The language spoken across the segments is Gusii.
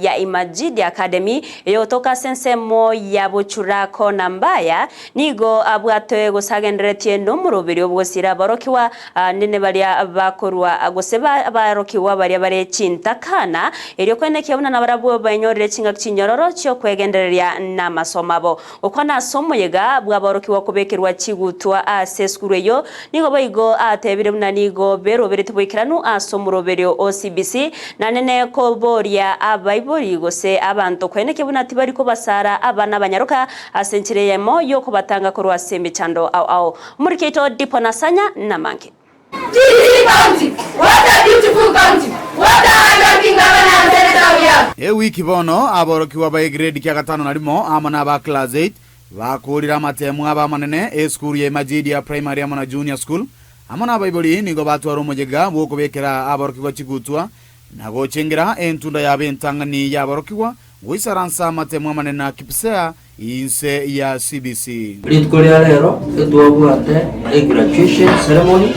Ya Imajidi Academy eyogotoka ase ensemo ya Bochurako na Mbaya nigo abwatwe gose agenderetie nomoroberio bw'gosira aborokigwa nene baria bakorwa gose abarokigwa baria bare chintakana erio koenekia buna nabarabwo bainyorire chingaki chinyororo chiokwegendereria namasomo abo. Gokwana ase omoyega bw'aborokigwa kobekerwa chigutwa ase esukuru eyio, nigo boigo atebire buna nigo beroberetie boikeranu ase omoroberio o CBC, naende nekoboria abaibori gose abanto koenekia buna tibari kobasara abana abanyaroka ase enchera eyemo y'okobatanga korwa ase emechando ao ao. Omoriki oito Dipo Nasanya namange. Kisii County, what a beautiful county, what a hardworking governor and senator we have. Ewiki bono aborokigwa ba egrade kia gatano na rimo amo na aba class eight bakoorire amatemu abo amanene esukuru ya Imajidia Primary amo na Junior School amo nabaibori nigo batwara omoyega bw'okobekera aborokigwa chigutwa na gochengera entunda yabo entang'ani y'aborokigwa goisaransa amatemu amanene a KPSEA Inse ya CBC. Rituko ria rero etwabwate egraduation ceremony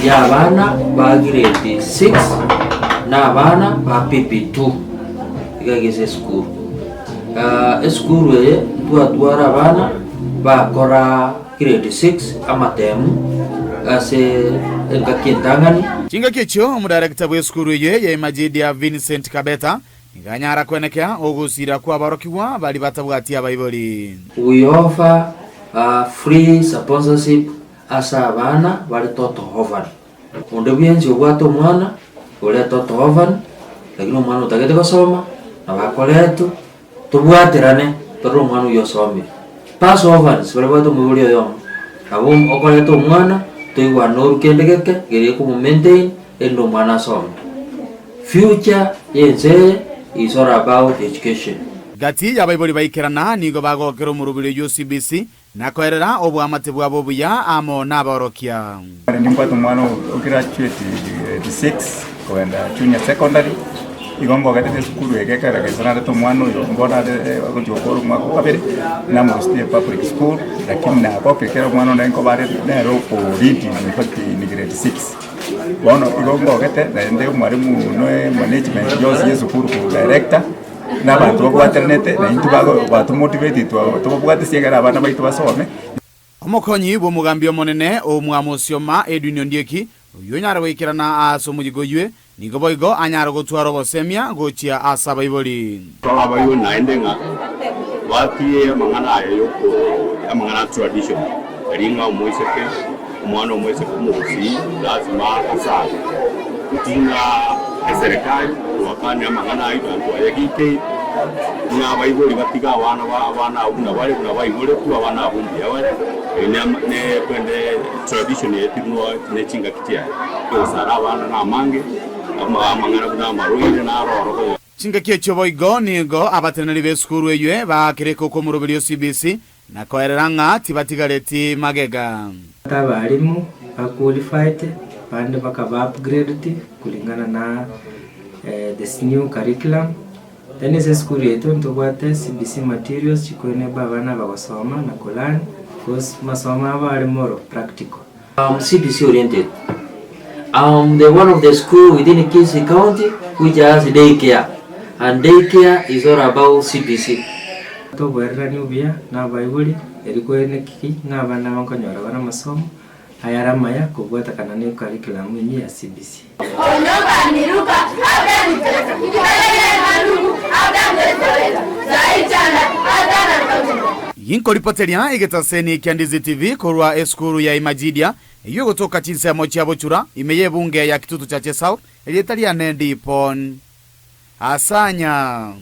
ya abana ba grade 6 na abana ba PP2 iga gese esukuru. Esukuru eye ntwatwara abana bakora grade 6 amatemu ase engaki entang'ani. Chingaki echio omodarekta bw'esukuru eye ya Imajidia Vincent Kabeta Nikanyara kwenekea ogosira kw'aborokigwa baria batabwati abaibori. We offer a free sponsorship ase abana bare total orphan. Onde bwensi obwate omwana ore total orphan, lakini omwana otagete gosoma, nabo akoretwa, tobwaterane torore omwana oyio osomire. Pass orphans baria babwate omoibori oyomo, nabo okoreta omwana, toigwane orwe kende geke, keria gekomo maintain, erinde omwana asome. Future y'ense eye is all about education. Gati y'abaibori baikerana nigo bagokera omorobiri oyio CBC na koerera oboamate bwabo obuya amo nabaorokia. Nimbwate omwana o graduate grade 6 kogenda junior secondary, igo ngogendete esukuru eke ekero gese narete omwana oyo mbono are agochia gokora omwaka o kabere, namorusetie public school, lakini nagoka ekero omwana one nkoba are nere oko lead in fact in grade 6. Bono igo ngogete naende omwalimu na emanagement yonsi ya esukuru korwa director, na abanto babwateranete na intwe bago batomotiveti tobabwatisi ekero abana baito basome. Omokonyi bw'omogambi omonene omwamosioma Edwin Ondieki, oyio onyare goikerana aase omoyiga oywe, nigo boigo anyare gotwara obosemia gochia ase abaibori. Twabaigwe naende ng'a batie amang'ana aya y'oko amang'ana a tradition, aria ng'a omoiseke, omwana omoiseke omogusii lasima asare. Intwe ng'a eserekari twakane amang'ana ayio naende twayagikeire, ng'a abaibori batige abana ba abana abwo buna bare, buna baiboretwe, abana abwo mbuya bare, eye ne ama ne kwende tradition eye tirwa ne chingaki chiaye. Ogosara abana na amange, ama amang'ana buna amarwaire naro oro. Chingaki echio boigo nigo abateneneri b'esukuru eywe baakereka okw'omoroberi o CBC na koerera ng'a tibatigareti magega. Abalimu ba qualified bande bakaba upgraded kulingana na this new curriculum. Then ase esukuru yaito ntobwate CBC materials chikoenable abana abagosoma na ko learn cause masomo abo are more of practical. I'm CBC oriented. I'm the one of the school within Kisii County which has day care and day care is all about CBC. Toboereranie obuya na abaibori, erio kwerende ki ng'a abana aba nkonyora bare amasomo ayare amaya kobwatekana ne curriculum enyia ya CBC. Ginkoripoteria egetaseni kia Ndizi TV korwa esukuru ya Imajidia, eyio egotoka chinsemo chia Bochura, ime y'ebunge ya Kitutu Chache South, erieta riane Dipon Asanya.